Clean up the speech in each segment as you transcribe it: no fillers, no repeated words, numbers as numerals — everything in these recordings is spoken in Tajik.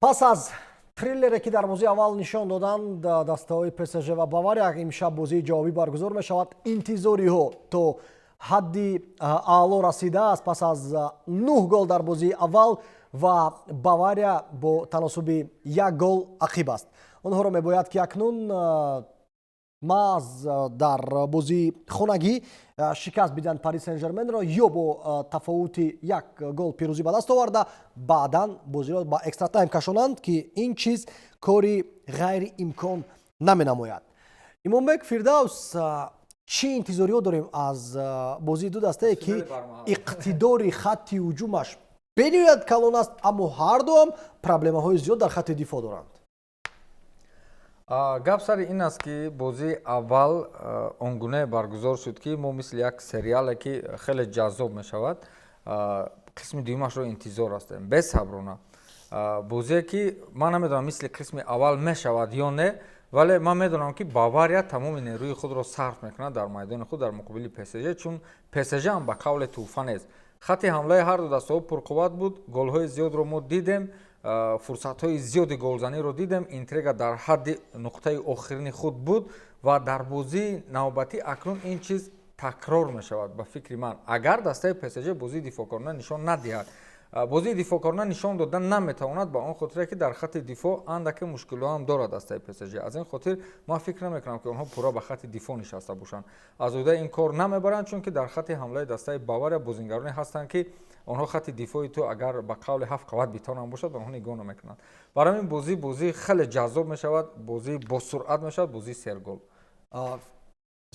Пас аз триллере, ки дар бозии аввал нишон доданд дастаҳои ПСЖ ва Бавария, имшаб бозии ҷавобӣ баргузор мешавад. Интизориҳо то ҳадди аъло расидааст пас аз нӯҳ гол дар бозии аввал, ва Бавария бо таносуби як гол ақиб аст. Онҳоро мебояд, ки акнун маҳз дар бозии хонагӣ шикаст бидиҳанд Пари Сен Жерменро ё бо тафовути як гол пирӯзӣ ба даст оварда, баъдан бозиро ба экстратайм кашонанд, ки ин чиз кори ғайриимкон наменамояд. Имомбек, Фирдавс, чӣ интизориҳо дорем аз бозии ду дастае, ки иқтидори хатти ҳуҷумаш бениҳоят калон аст, аммо ҳардуам проблемаҳои зиёд дар хатти дифоъ доранд? Гап сари ин аст, ки бозии аввал он гунае баргузор шуд, ки мо мисли як сериале, ки хеле ҷаззоб мешавад, қисми дуюмашро интизор ҳастем бесаброна. Бозие, ки ман намедонам, мисли қисми аввал мешавад ё не, вале ман медонам, ки Бавария тамоми нерӯи худро сарф мекунад дар майдони худ дар муқобили ПСЖ, чун ПСЖ ҳам ба қавле тӯҳфа нест. Хатти ҳамлаи ҳарду дастаҳо пурқувват буд, голҳои зиёдро мо дидем, фурсатҳои зиёди голзаниро дидем, интрига дар ҳадди нуқтаи охирини худ буд ва дар бозии навбатӣ акнун ин чиз такрор мешавад, ба фикри ман, агар дастаи ПСЖ бозии дифоъкорона нишон надиҳад. Бозии дифоъкорона нишон дода наметавонад, ба он хотире ки дар хатти дифоъ андаке мушкилиҳо ҳам дорад дастаи ПСЖ. Аз ин хотир ман фикр намекунам, ки онҳо пурра ба хатти дифоъ нишаста бошанд. Аз ӯҳдаи ин кор намебаранд, чунки дар хатти ҳамлаи дастаи Бавария бозингароне ҳастанд, ки онҳо хатти дифои ту агар ба қавли ҳафт қават бетон бошад, ба онҳо нигоҳ намекунанд. Барои ҳамин бозӣ бозии хеле ҷаззоб мешавад, бозии босуръат мешавад, бозии сергол.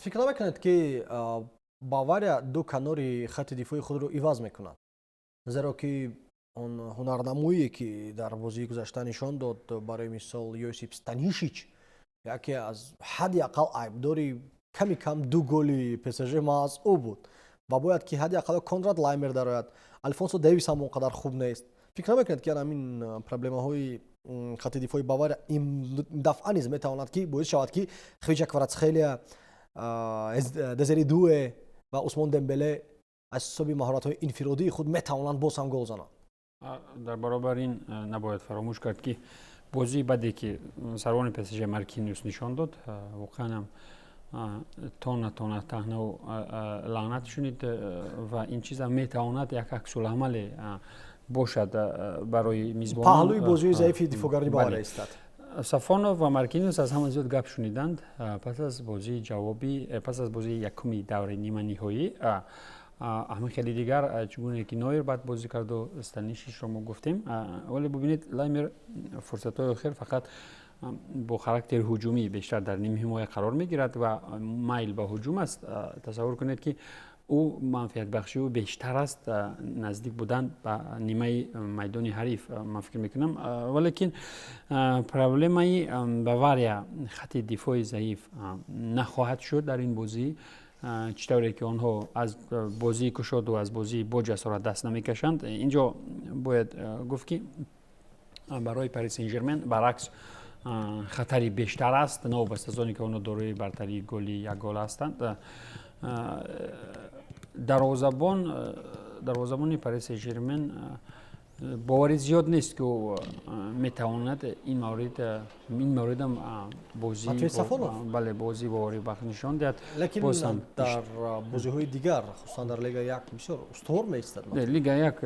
Фикр намекунед, ки Бавария ду канори хатти дифои худро иваз мекунад? Зеро ки он ҳунарнамоие, ки дар бозии гузашта нишон дод, барои мисол, Йосип Станишич, яке аз ҳадди ақал айбдори ками кам ду голи ПСЖ маҳз ӯ буд, ва бояд ки ҳадди ақал Конрад Лаймер дарояд. Алфонсо Дэвис ҳам он қадар хуб нест. Фикр намекунед, ки ҳамин проблемаҳои хатти дифои Бавария ин дафъа низ метавонад, ки боис шавад, ки Хвича Кварацхелия, Дезире Дуэ ва Усмон Дембеле аз ҳисоби маҳоратҳои инфиродии худ метавонанд боз ҳам гол зананд? Дар баробари ин набояд фаромӯш кард, ки бозии баде, ки сарвони ПСЖ Маркиниус нишон дод, воқеан ҳам тона тона таҳнаву лаънат шунид ва ин чизам метавонад як аксуламале бошад барои мизбонон. Паҳлӯи бозии заифи дифоъгарони Бавария истад. Сафонов ва Маркиниус аз ҳама зиёд гап шуниданд пас аз бозии ҷавобӣ, пас аз бозии якуми давраи ниманиҳоӣ. Ҳамин хеле дигар, чугуне ки Нойер бад бозӣ карду Станишишро мо гуфтем, вале бубинед, Лаймер фурсатҳои охир фақат бо характери ҳуҷумӣ бештар дар ними ҳимоя қарор мегирад ва майл ба ҳуҷум аст. Тасаввур кунед, ки ӯ манфиатбахши ӯ бештар аст наздик будан ба нимаи майдони ҳариф, ман фикр мекунам. Валекин проблемаи Бавария хатти дифои заиф нахоҳад шуд дар ин бозӣ, чӣ тавре ки онҳо аз бозии кушоду аз бозии бо ҷасорат даст намекашанд. Инҷо бояд гуфт, ки барои Пари Сен Жермен баръакс хатари бештар аст, новобаста аз оне ки онҳо дорои бартарии голи як гол ҳастанд. Дарвозабони Пари Сен Жермен боварӣ зиёд нест, ки ӯ метавонад ин мавридам бозӣ, бале, бозӣ боварибахш нишон диҳад. Лекин дар бозиҳои дигар, хусусан дар Лига як, бисёр устувор меистад. Лига як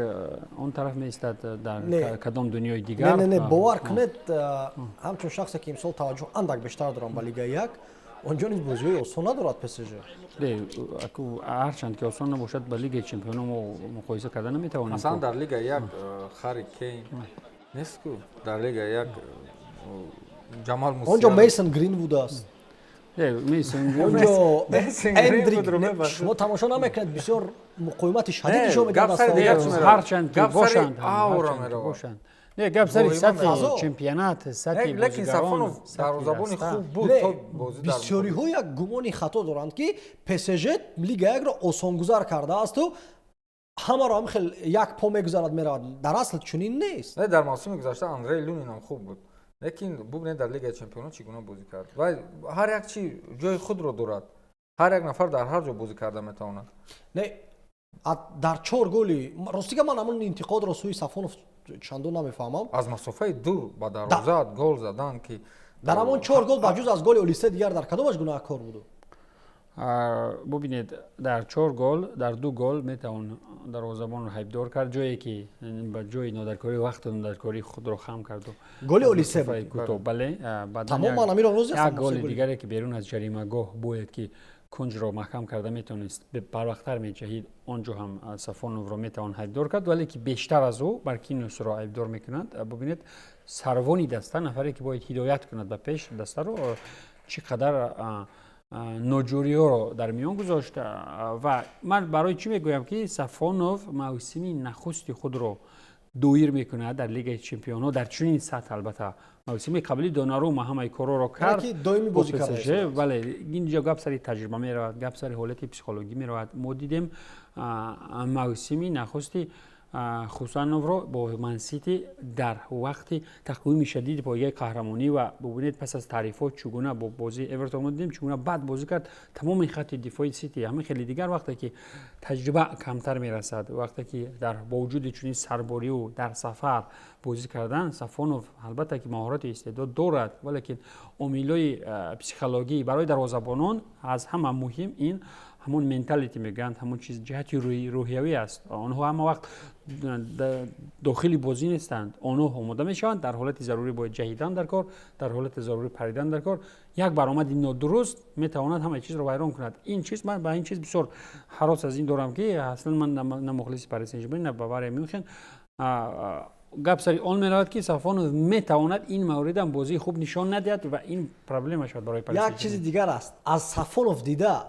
он тараф меистад, дар кадом дунёи дигар. Не, не, бовар кунед, ҳамчун шахсе, ки имсол таваҷҷӯҳ андак бештар дорам ба Лига як, онҷо низ бозиҳои осон надорад ПСЖ. Ҳарчанд ки осон набошад, ба Лигаи чемпионо мо муқоиса карда наметавонем. Масалан, дар Лига як Хари Кейн нест ку, дар Лига як Ҷамал. Онҷо Мейсон Гринвуд аст, онҷо Эндрик. Шумо тамошо намекунед, бисёр муқовимати шадид нишон медиҳад. Ҳарчанд ки бошанд, не, гап сари сатҳи чемпионат, сатҳи Лекин Сафонов дарвозабони хуб буд. Бисёриҳо як гумони хато доранд, ки ПСЖ Лига якро осонгузар кардаасту ҳамаро ҳам хел як по мегузарад, меравад. Дар асл чунин нест. Не, дар мавсими гузашта Андрей Лунинам хуб буд, лекин бубинед, дар Лигаи чемпионот чӣ гуна бозӣ кард. Ва ҳар як чи ҷои худро дорад, ҳар як нафар дар ҳар ҷо бозӣ карда метавонад. Не, дар чор голи, ростига, ман ҳамон интиқодро сӯи Сафонов Чандон намефаҳмам. Аз масофаи дур ба дарвоза гол задан, ки Дар ҳамон чор гол, ба ҷуз аз голи Олисе, дигар дар кадомаш гунаҳкор буду? Бубинед, дар чор гол, дар ду гол метавон дарвозабонро айбдор кард, ҷое ки ба ҷои нодаркорӣ вақту нодаркории худро хам карду. Голи Олисе. Бале. Тамом, ман амиро розӣ. Як голи дигаре, ки берун аз ҷаримагоҳ бояд ки кунҷро маҳкам карда метавонист, барвақттар меҷаҳид, он ҷо ҳам Сафоновро метавон айбдор кард, вале ки бештар аз ӯ Маркиносро айбдор мекунанд. Бубинед, сарвони даста, нафаре ки бояд ҳидоят кунад ба пеш дастаро, чӣ қадар ноҷӯриҳоро дар миён гузошт. Ва ман барои чӣ мегӯям, ки Сафонов мавсими нахусти худро доир мекунад дар Лигаи чемпионҳо дар чунин сатҳ. Албатта, мавсими қабли Донарума ҳамаи корҳоро кард. Бале, инҷо гап сари таҷриба меравад, гап сари ҳолати психологӣ меравад. Мо дидем мавсими нахусти Хусановро бо Мансити дар вақти тақвими шадиди пойгаи қаҳрамонӣ. Ва бубинед, пас аз таърифҳо чӣ гуна бо бозии Эвертон дидем, чӣ гуна бад бозӣ кард тамоми хатти дифои Сити. Ҳамин хеле дигар, вақте ки таҷриба камтар мерасад, вақте ки дар бо вуҷуди чунин сарбориву дар сафар бозӣ кардан, Сафонов албатта ки маҳорати истеъдод дорад, валекин омилҳои психологӣ барои дарвозабонон аз ҳама муҳим ин ҳамон mentality мегӯянд, ҳамон чиз, ҷиҳати рӯҳиявӣ аст. Онҳо ҳама вақт дохили бозӣ нестанд, онҳо омода мешаванд, дар ҳолати зарурӣ бояд ҷаҳидан дар кор, дар ҳолати зарурӣ паридан дар кор. Як баромади нодуруст метавонад ҳамаи чизро вайрон кунад. Ин чиз, ман ба ин чиз бисёр ҳарос аз ин дорам, ки аслан ман на мухлиси Пари Сен Жермен, на Бавария Мюнхен. Гап сари он меравад, ки Сафонов метавонад ин мавридам бозии хуб нишон надиҳад ва ин проблема шавад барои Пари. Як чизи дигар аст: аз Сафонов дида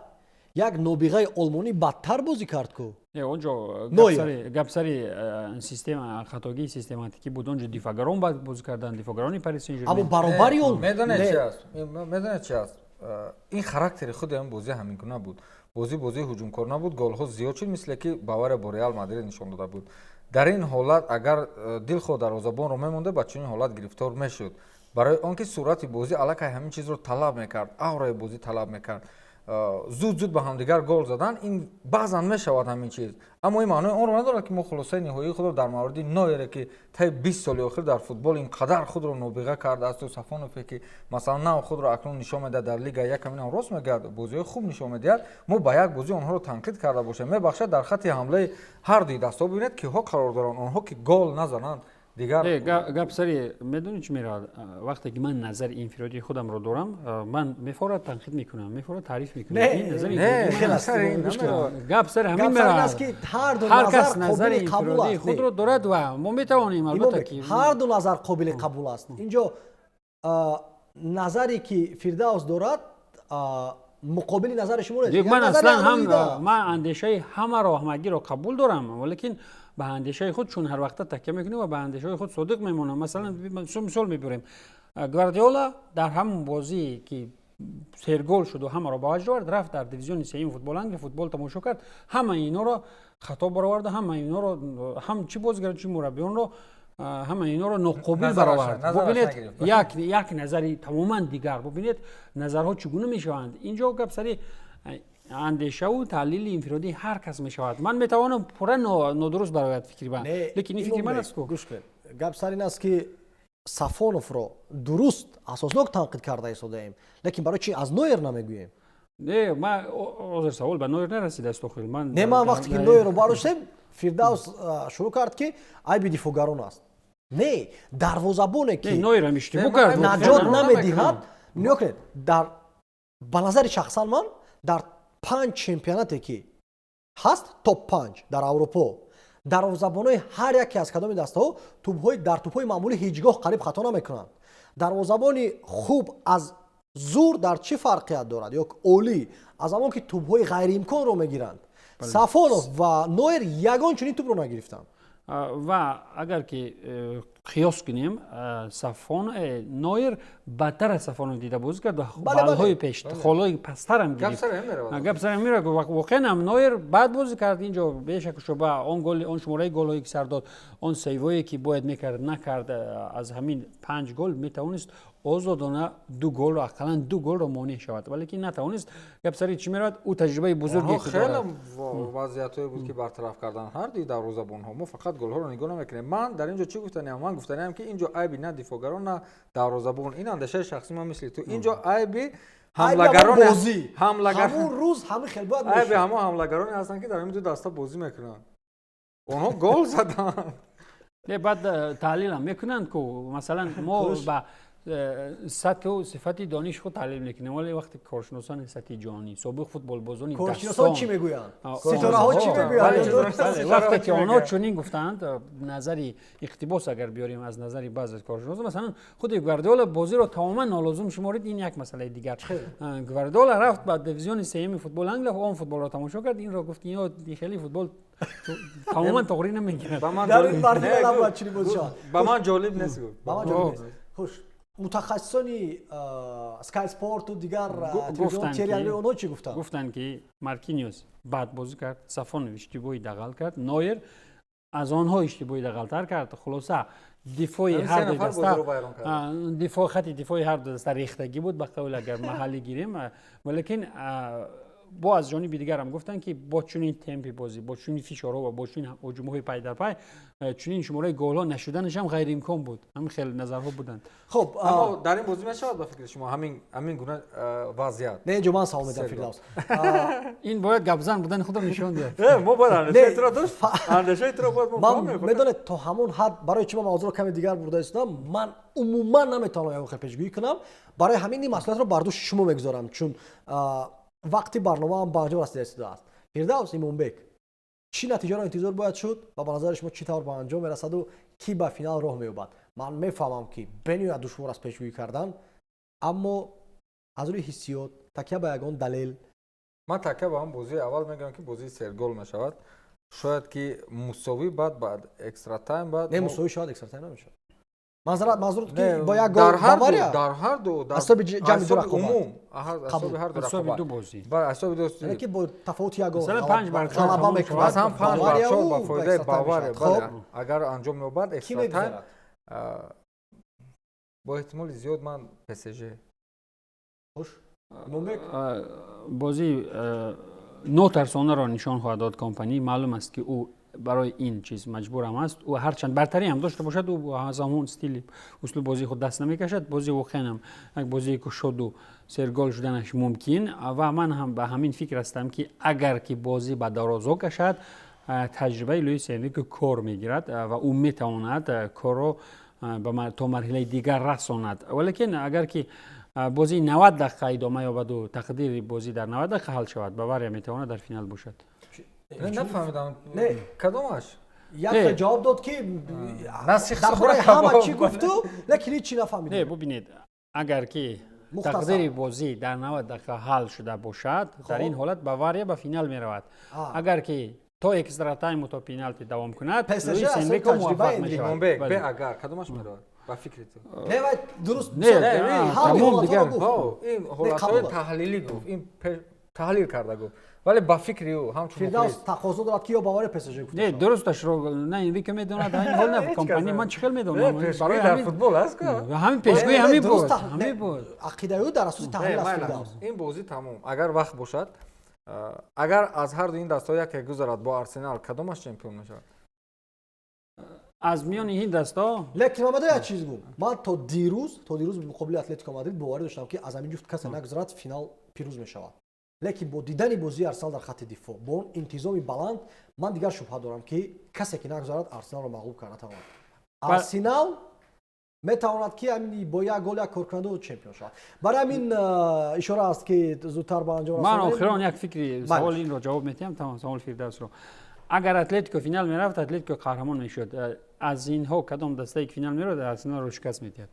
як нобиғаи олмонӣ бадтар бозӣ кард ку. Онҷо гап сари система, хатогии систематикӣ буд. Онҷо дифоъгарон бад бозӣ карданд, дифоъгарони Пари Сен. Аммо баробари он. Медонед, чи аст? Ин характери худи ҳамин бозӣ ҳамин гуна буд. Бозӣ бозии ҳуҷумкор набуд, голҳо зиёд шуд, мисле ки Бавария бо Реал Мадрид нишон дода буд. Дар ин ҳолат агар дилхоҳ дарвозабонро мемонда, ба чунин ҳолат гирифтор мешуд, барои он ки суръати бозӣ аллакай ҳамин чизро талаб мекард, аураи бозӣ талаб мекард. Зуд зуд ба ҳамдигар гол задан, ин баъзан мешавад ҳамин чиз, аммо ин маънои онро надорад, ки мо хулосаи ниҳоии худро дар мавриди Нойере, ки таи 20 соли охир дар футбол ин қадар худро нобиға кардаасту Сафонове, ки масалан нав худро акнун нишон медиҳад дар лига, якаминам рост мегӯяд, бозиҳои хуб нишон медиҳад, мо ба як бозӣ онҳоро танқид карда бошем. Мебахшад, дар хатти ҳамлаи ҳар дуи дастҳо бибинед, киҳо қарор доранд. Онҳо ки гол назананд, дигар. Гап сари, медонӣ, чӣ меравад? Вақте ки ман назари инфиродии худамро дорам, ман мефорад танқид мекунам, мефорад таъриф мекунам. Гап сари ҳамин меравад. Ҳар кас назари инфиродии худро дорад ва мо метавонем, албатта ки. Ҳар ду назар қобили қабул аст. Инҷо назаре ки Фирдавс дорад, муқобили назари шумо. Ман аслан ҳам ман андешаи ҳамаро, ҳамагиро қабул дорам, валекин ба андешаи худ чун ҳар вақта такя мекунем ва ба андешаҳои худ содиқ мемонам. Масалан, мисол мебурем: Гвардиола дар ҳамон бозие ки сергол шуду ҳамаро ба ваҷд овард, рафт дар дивизиони сеюм футбол Англия футбол тамошо кард, ҳамаи инҳоро хато бароварда, ҳамаи инҳоро, ҳам чӣ бозигарон, чӣ мураббиёнро, ҳамаи инҳоро ноқобил баровард. Бубинед, як назари тамоман дигар. Бубинед, назарҳо чӣ гуна мешаванд. Инҷо гап сари андешаву таҳлили инфиродии ҳар кас мешавад. Ман метавонам пурра нодуруст барояд фикри ман, лекин ин фикри ман аст ку. Гӯш кунед, гап сар ин аст, ки Сафоновро дуруст, асоснок танқид карда истодаем, лекин барои чи аз Нойер намегӯем? Не, ман ҳозир савол ба Нойер нарасидааст охир. Ман Не, ман вақте ки Нойерро бардоштем, Фирдавс шурӯъ кард, ки айби дифоъгарон аст. Не, дарвозабоне ки Нойерам иштибоҳ кард. Наҷот намедиҳад. Нигоҳ кунед, дар ба назари шахсан ман, дар панҷ чемпионате ки ҳаст, топ панҷ дар Аврупо, дарвозабонои ҳар яке аз кадоми дастаҳо тӯбҳои дар тӯбҳои маъмулӣ ҳеҷ гоҳ қариб хато намекунанд. Дарвозабони хуб аз зур дар чӣ фарқият дорад ё олӣ? Аз ҳамон ки тӯбҳои ғайриимконро мегиранд. Сафонов ва Нойер ягон чунин тӯбро нагирифтанд. Ва агар ки Қиёс кунем, Сафон Нойер бадтар аз Сафонов дида бозӣ кард ва баллҳои пеш, холҳои пасттарам гирифт. Гап сар меравад. Воқеан ҳам Нойер бад бозӣ кард инҷо, бешаку шуба. Он гол, он шумораи голҳое ки сар дод, он сейвое ки бояд мекард, накард. Аз ҳамин панҷ гол метавонист озодона ду голро, ақаллан ду голро монеъ шавад, валекин натавонист. Гап сари чӣ меравад? Ӯ таҷрибаи бузурге хеле вазъиятҳое буд, ки бартараф кардан ҳар дуи дарвозабонҳо. Мо фақат голҳоро нигоҳ намекунем. Ман дар ин ҷо чӣ гуфтаниам? Ман гуфтаниам, ки ин ҷо айби на дифоъгарон, на дарвозабон. Ин андешаи шахсӣ ман мисли ту. Ин ҷо айби ҳамлагарон, ҳамон рӯз ҳамин хел бояд. Айби ҳамон ҳамлагароне ҳастанд, ки дар ҳамин ду даста бозӣ мекунанд. Онҳо гол заданд. Не, баъд таҳлилам мекунанд ку. Масалан, мо ба сатҳу сифати дониши худ таҳлил мекунем, вале вақте коршиносони сатҳи ҷаҳонӣ, собиқ футболбозони Коршиносон чӣ мегӯянд? Ситораҳо чӣ мегӯянд? Вақте ки онҳо чунин гуфтаанд, назари иқтибос агар биёрем аз назари баъзе аз коршиносон, масалан, худи Гвардиола бозиро тамоман нолозим шуморид. Ин як масъалаи дигар. Гвардиола рафт ба дивизиони сеюми футболи Англия, он футболро тамошо кард, инро гуфт: хеле футбол тамоман тоғрӣ намегирад. Ба ман ҷолиб нест. Ба ман ҷолиб нест. Хуш, мутахассисони Sky Sport дигар телевизион, онҳо чӣ гуфтанд? Гуфтанд, ки Маркиниос бад бозӣ кард, Сафонов иштибоҳи дағал кард, Нойер аз онҳо иштибоҳи дағалтар кард. Хулоса, дифои ҳар ду даста, дифоъ, хати дифои ҳар ду даста рехтагӣ буд, ба қавл агар маҳаллӣ гирем. Валекин бо аз ҷониби дигарам гуфтанд, ки бо чунин темпи бозӣ, бо чунин фишорҳо ва бо чунин ҳуҷумҳои пай дар пай чунин шумораи голҳо нашуданаш ҳам ғайриимкон буд. Ҳамин хеле назарҳо буданд. Хуб. Аммо дар ин бозӣ мешавад, ба фикри шумо, ҳамин гуна вазъият? Не, инҷо ман савол медиҳам, Фирдавс. Ин бояд гапзан будани худро нишон диҳад. Мо бояд андешаи туро дошт, андешаи туро бояд мо. Ман, медонед, то ҳамон ҳад барои чӣ ман мавзӯъро каме дигар бурда истодам? Ман умуман наметавонам ягон хел пешгӯӣ кунам. Барои ҳамин ин масъулиятро бар дӯши шумо мегузорам, чун вақти барномаам ба анҷом расида истодааст. Фирдавс Имомбек, чӣ натиҷаро интизор бояд шуд ва ба назари шумо чӣ тавр ба анҷом мерасаду кӣ ба финал роҳ меёбад? Ман мефаҳмам, ки бениҳоят душвор аст пешгӯӣ кардан, аммо аз рӯи ҳиссиёт, такя ба ягон далел. Ман такя ба ҳам бозии аввал мегӯям, ки бозии сергол мешавад. Шояд ки мусовӣ, баъд экстра тайм, баъд Не, мусовӣ шояд, экстра тайм намешавад. Манзурат ки бо як гол Бавария? Дар ҳар ду. Ҳисоби ҷамъи ду рақобат. Умум ҳисоби ҳар ду. Ҳисоби ду бозӣ. Бале, ҳисоби ду. Яъне ки бо тафовути як гол Масалан, панҷ бар чор. Ғалаба мекунад. Масалан, 5-4 ба фоидаи Бавария, бале, агар анҷом ёбад экстра тайм, бо эҳтимоли зиёд ман ПСЖ. Хуш, Имомбек? Бозии нотарсонаро нишон хоҳад дод Компанӣ. Маълум аст, ки ӯ барои ин чиз маҷбурам аст. Ӯ ҳарчанд бартарӣ ҳам дошта бошад, ӯ аз ҳамон стили услуб бозии худ даст намекашад. Бозӣ воқеан ҳам як бозие кушоду сергол шуданаш мумкин ва ман ҳам ба ҳамин фикр ҳастам, ки агар ки бозӣ ба дарозо кашад, таҷрибаи Луис Энрике кор мегирад ва ӯ метавонад корро то марҳилаи дигар расонад. Валекин агар ки бозии 90 дақиқа идома ёбаду тақдири бозӣ дар 90 дақиқа ҳал шавад, Бавария метавонад дар финал бошад. Нафаҳмидам, кадомаш? Як ҷавоб дод, ки дар бораи ҳама чӣ гуфту, лекин ҳеҷ чӣ нафаҳмидем. Не, бубинед, агар ки тақдири бозӣ дар 90 дақиқа ҳал шуда бошад, дар ин ҳолат Бавария ба финал меравад. Агар ки то экстра тайму то пеналти давом кунад, Луис Энрико муваффақ мешавад. Бе агар кадомаш меравад, ба фикри ту? Не, вай дуруст. Тамом, дигар. Ин ҳолатҳои таҳлилӣ гуфт, ин таҳлил карда гуфт, вале ба фикри ӯ ҳамчун Фирдавс тақозо дорад, ки ё Бавария, ПСЖ гуфта. Не, дурусташро на Энрике медонад, ҳамин ҳол на Компани. Ман чӣ хел медонам? Барои дар футбол аст. Ҳамин пешгӯӣ ҳамин буд, ҳамин буд. Ақидаи ӯ дар асоси таҳлил аст, Фирдавс. Ин бозӣ тамом. Агар вақт бошад, агар аз ҳар ду ин дастҳо яке гузарад бо Арсенал, кадомаш чемпион мешавад? Аз миёни ин дастҳо? Лекин ман як чиз гум: ман то дирӯз муқобили Атлетико Мадрид боварӣ доштам, ки аз ҳамин ҷуфт касе нагузарад, финал пирӯз мешавад. Лекин бо дидани бозии Арсенал дар хатти дифоъ, бо он интизоми баланд, ман дигар шубҳа дорам, ки касе ки нагузарад, Арсеналро мағлуб карда тавонад. Арсенал метавонад, ки ҳамин бо як гол як кор кунаду чемпион шавад. Барои ҳамин ишора аст, ки зудтар ба анҷом. Ман охирон як фикри саволи инро ҷавоб медиҳам, тамом, саволи Фирдавсро. Агар Атлетико финал мерафт, Атлетико қаҳрамон мешуд. Аз инҳо кадом дастае ки финал меравад, Арсеналро шикаст медиҳад?